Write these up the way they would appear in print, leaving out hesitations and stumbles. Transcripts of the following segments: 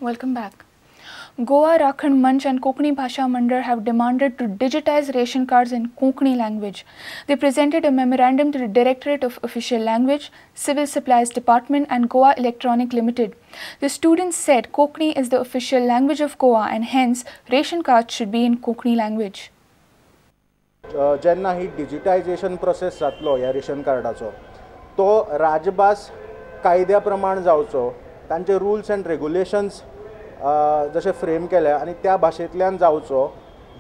Welcome back. Goa Rakhan Manch and Konkani Bhasha Mandal have demanded to digitize ration cards in Konkani language. They presented a memorandum to the Directorate of Official Language, Civil Supplies Department and Goa Electronic Limited. The students said Konkani is the official language of Goa and hence ration cards should be in Konkani language. जेन्ना ही digitisation process जातलो ह्या ration कार्डाचो तो राजभास कायद्या प्रमाण जावचो, तांचे रुल्स एंड रेगुलेशन्स जशे फ्रेम केले आनी त्या भाशेंतल्यान जावचो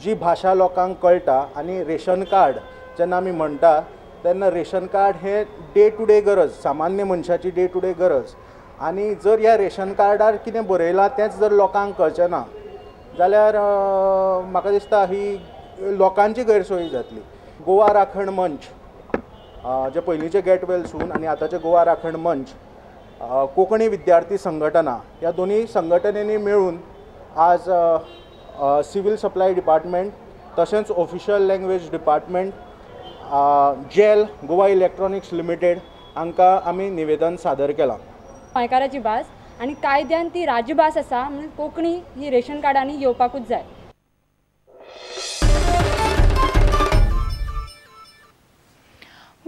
जी भाशा लोकांक कळटा. आनी रेशन कार्ड जेन्ना आमी म्हणटा तेन्ना रेशन कार्ड हें डे टू डे गरज, सामान्य मनशाची डे टू डे गरज. आनी जर ह्या रेशन कार्डार कितें बरयलां तेंच जर लोकांक कळचें ना जाल्यार म्हाका दिसता ही लोकांची गैरसोयी जातली. गोवा राखण मंच जे पयलींचे गेट वेल सून आनी आतांचे गोवा राखण मंच, कोंकणी विद्यार्थी संघटना ह्या दोनूय संघटनेनी मेळून आज सिव्हील सप्लाय डिपार्टमेंट तशेंच official language department, GEL, Goa electronics limited हांकां आमी निवेदन सादर केलां. गोंयकाराची भास आनी कायद्यान ती राजभास आसा म्हणून कोंकणी ही रेशन कार्डांनी येवपाकूच जाय.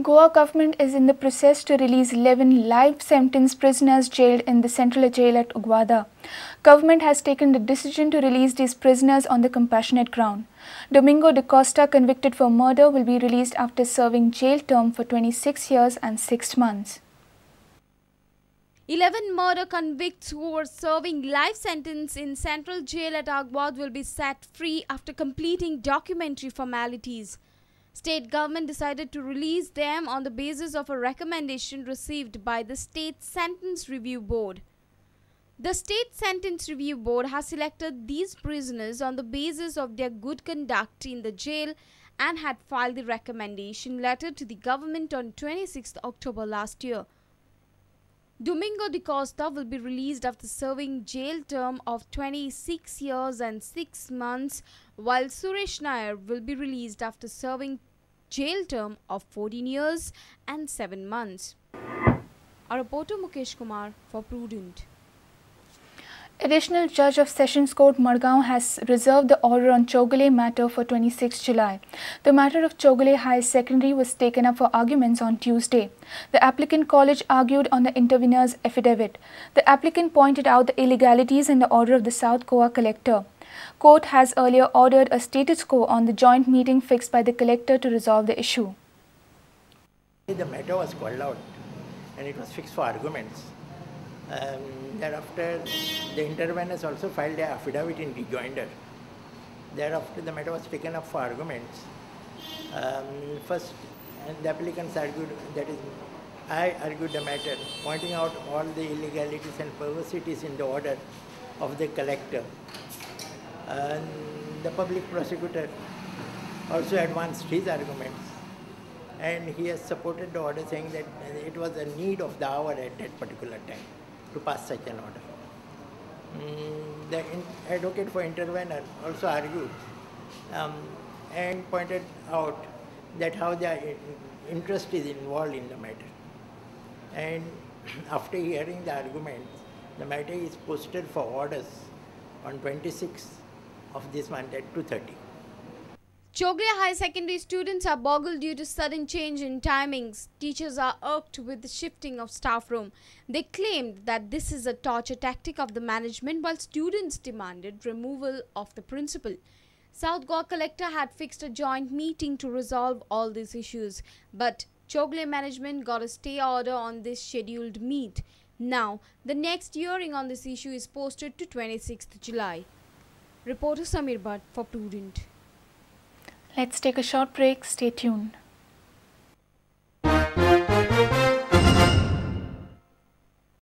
Goa government is in the process to release 11 life sentence prisoners jailed in the central jail at Aguada. Government has taken the decision to release these prisoners on the compassionate ground. Domingo da Costa, convicted for murder, will be released after serving jail term for 26 years and 6 months. 11 murder convicts who were serving life sentence in central jail at Aguada will be set free after completing documentary formalities. State government decided to release them on the basis of a recommendation received by the State Sentence Review Board. The State Sentence Review Board has selected these prisoners on the basis of their good conduct in the jail and had filed the recommendation letter to the government on 26th October last year. Domingo da Costa will be released after serving jail term of 26 years and 6 months, while Suresh Nair will be released after serving jail term of 14 years and 7 months. Our reporter Mukesh Kumar for Prudent. Additional Judge of Sessions Court Margao has reserved the order on Chowgule matter for 26 July. The matter of Chowgule High Secondary was taken up for arguments on Tuesday. The applicant college argued on the intervener's affidavit. The applicant pointed out the illegalities in the order of the South Goa collector. Court has earlier ordered a status quo on the joint meeting fixed by the collector to resolve the issue. The matter was called out and it was fixed for arguments. Thereafter, the interveners also filed their affidavit in rejoinder. Thereafter, the matter was taken up for arguments. First, the applicants argued, that is, I argued the matter, pointing out all the illegalities and perversities in the order of the collector. And the public prosecutor also advanced his arguments, and he has supported the order, saying that it was a need of the hour at that particular time to pass such an order. The advocate for intervener also argued and pointed out that how their interest is involved in the matter. And after hearing the arguments, the matter is posted for orders on 26th of this month at 2:30. Chowgule High Secondary students are boggled due to sudden change in timings. Teachers are irked with the shifting of staff room. They claimed that this is a torture tactic of the management, while students demanded removal of the principal. South Goa collector had fixed a joint meeting to resolve all these issues, but Chowgule management got a stay order on this scheduled meet. Now, the next hearing on this issue is posted to 26th July. Reporter Samir Bhatt for Prudent. Let's take a short break. Stay tuned.